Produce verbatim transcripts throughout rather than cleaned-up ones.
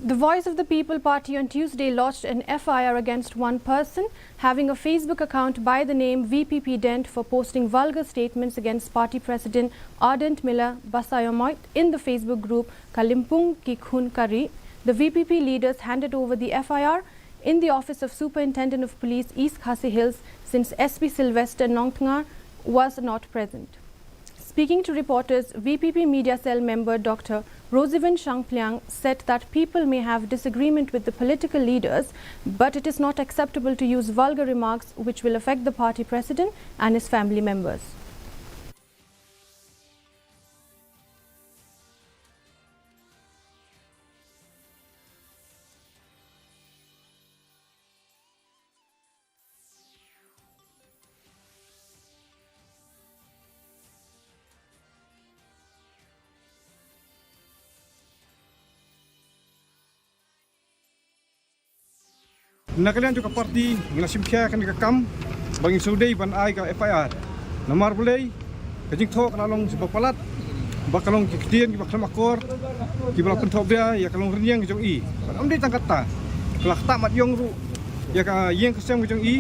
The Voice of the People Party on Tuesday lodged an F I R against one person having a Facebook account by the name V P P Dent for posting vulgar statements against party president Ardent Miller Basaiawmoit in the Facebook group Kalimpong Ki Khun Ka Ri. The V P P leaders handed over the F I R in the office of Superintendent of Police East Khasi Hills, since S P Sylvester Nongthngar was not present. Speaking to reporters, V P P Media Cell member Doctor Rosivin Shangpliang said that people may have disagreement with the political leaders, but it is not acceptable to use vulgar remarks which will affect the party president and his family members. Na ka liang jong ka party ngi la shim khia kane ka kam ba ngin sngewdei ban ai ka F I R. Namar balei ka jingthoh ka la long sha ba palat ba ka long ki ktien kiba khlem akor kiba la pynthohbria ïa ka long rynïeng ka jong i. Bad ym dei tang katta, ka la ktah mat ïong ruh ïa ka ïing ka sem ka jong i,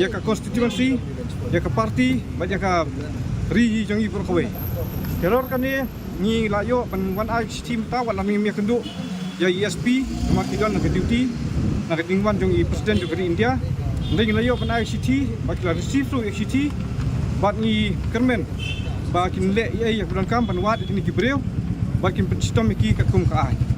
ïa ka constituency, ïa ka party bad ïa ka ri jong i baroh kawei. Te halor kane ngi la ïoh ban wan ai shithi mynta wat la ngim ïakynduh ïa i S P namar ki don na ka duty na ka jingwan jong i President jong ka ri India. Hynrei ngi la ïoh ban ai shithi bad ki la receive ruh ïa shithi bad ngi kyrmen ba kin leh ïa ka bynta kam ban wad ïa kine ki briew bad kin pynshitom ïa ki katkum ka aiñ.